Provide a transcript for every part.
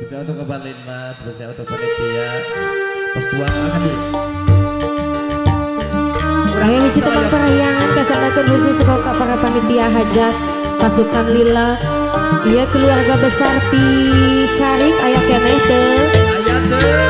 Spesial untuk Kabar Linmas, spesial untuk panitia. Pos 2 makasih. Ayo hiji tembang parahyangan kasanggakeun khusus ka para panitia hajat pasukan lila. Ieu keluarga besar ti Carik aya keneh teu? Aya teu.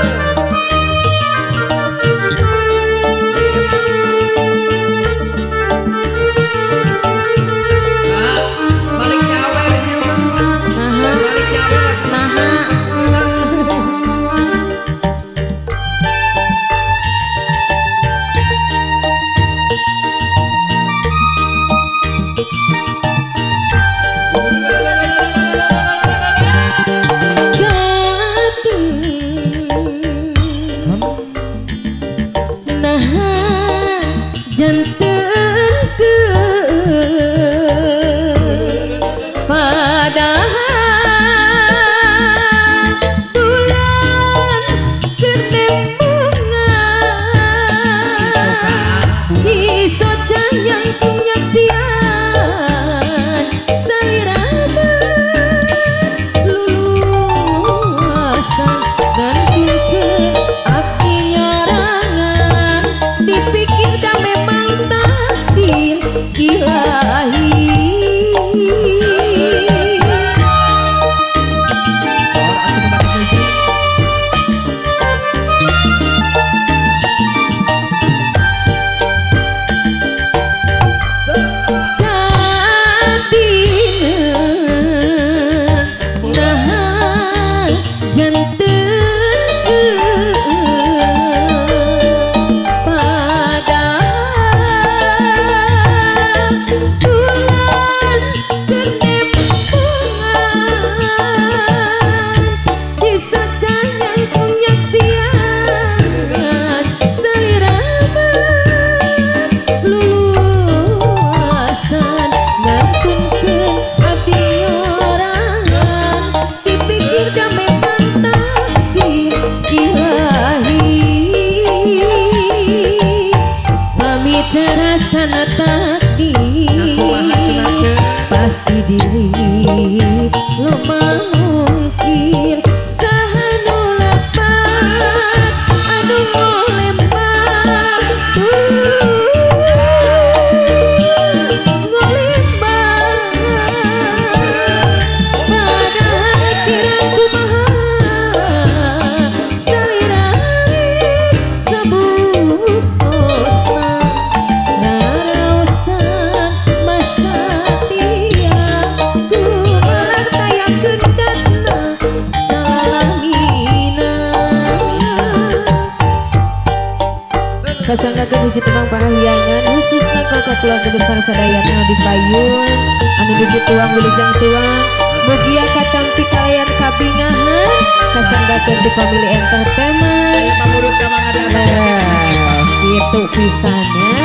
Kasanggakeun hiji tembang parahyangan khususna ka keluarga besar sadayana anu di payun anu nuju tuang wilujeng tuang mugia katampi kalayan kabingahan kasanggakeun di Family Entertainment. Aya pamurut ka mangga di atas. Kitu pisannya.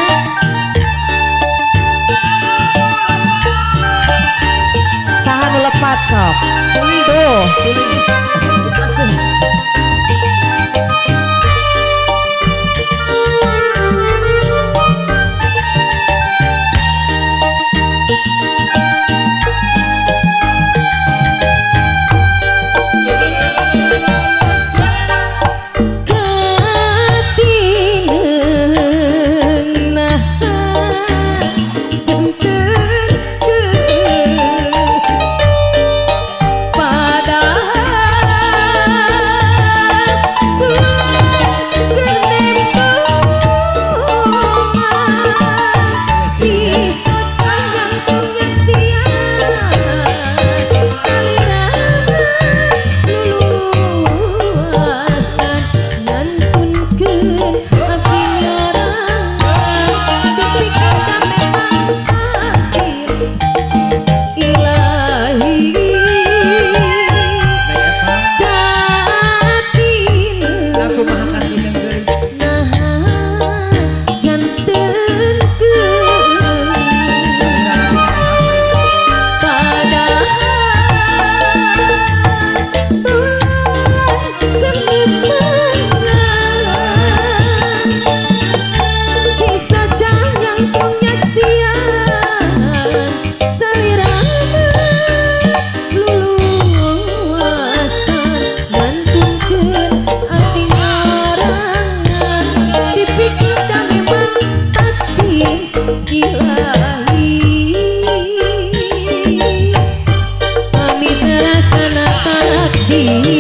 Saha nu lepat sok? Tuh. Padahal janji.